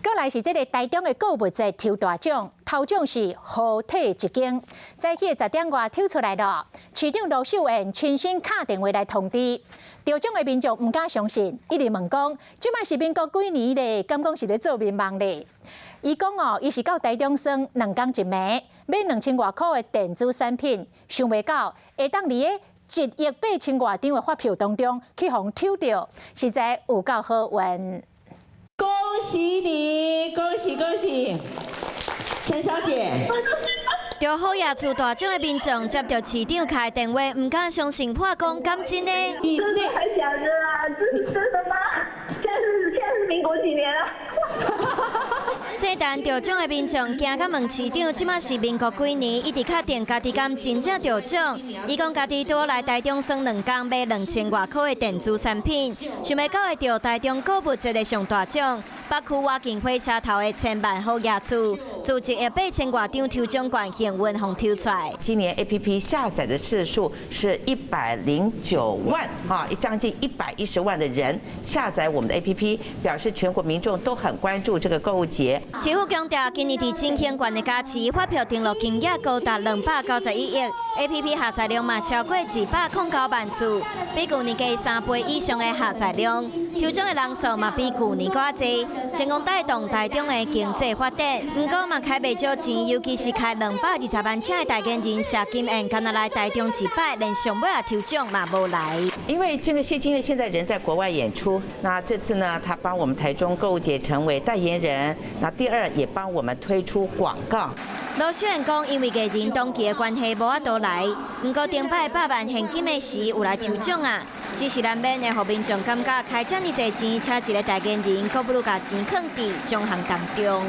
閣來是這个台中的購物節抽大獎，頭獎是豪宅一間。早起10點外抽出來囉，市長盧秀燕親身敲電話來通知。得獎的民眾毋敢相信，一直問講：這擺是民國幾年咧？敢講是咧做眠夢咧？伊講哦，伊是到台中耍2工一暝，買2000外箍的電子產品，想袂到會當佇个1億8千外張的發票當中去予抽著，實在有夠好運。恭喜你，恭喜恭喜，陳小姐。著好額厝大獎的民眾接著市長敲電話，毋敢相信，破講敢真的？真的還假的啊？這是真的嗎？現在是民國幾年啊？這單著獎的民眾驚甲問市長，這馬是民國幾年？一直確定家己敢真正著獎。伊講家己拄來台中耍2工，買2000外箍的電子產品，想袂到會著台中購物節的上大獎，北區瓦近火車頭的千萬好額厝，自1億8千外張抽獎券幸運予抽出來。今年 APP 下載的次數是109萬，哈，將近110萬的人下載我們的 APP，表示全國民眾都很關注這個購物節。市府強調，今年佇振興券的加持，發票登錄金額高達291億，APP 下載量嘛超過209萬次，比舊年加3倍以上的下載量。抽獎的人數嘛比舊年閣較濟，成功帶動台中的經濟發展。毋過嘛開袂少錢，尤其是開220萬車的代言人謝金燕，敢若來台中一擺，連上尾仔抽獎嘛無來。因為這個謝金燕現在人在國外演出，那這次呢，他幫我們台中購物節成為代言人，那第二也幫我們推出廣告。盧秀燕講，因為藝人檔期的關係，無法度來。毋過頂擺100萬現金的時有來抽獎啊，只是難免會予民眾感覺開遮爾濟錢，請一個代言人，閣不如共錢囥佇獎項當中。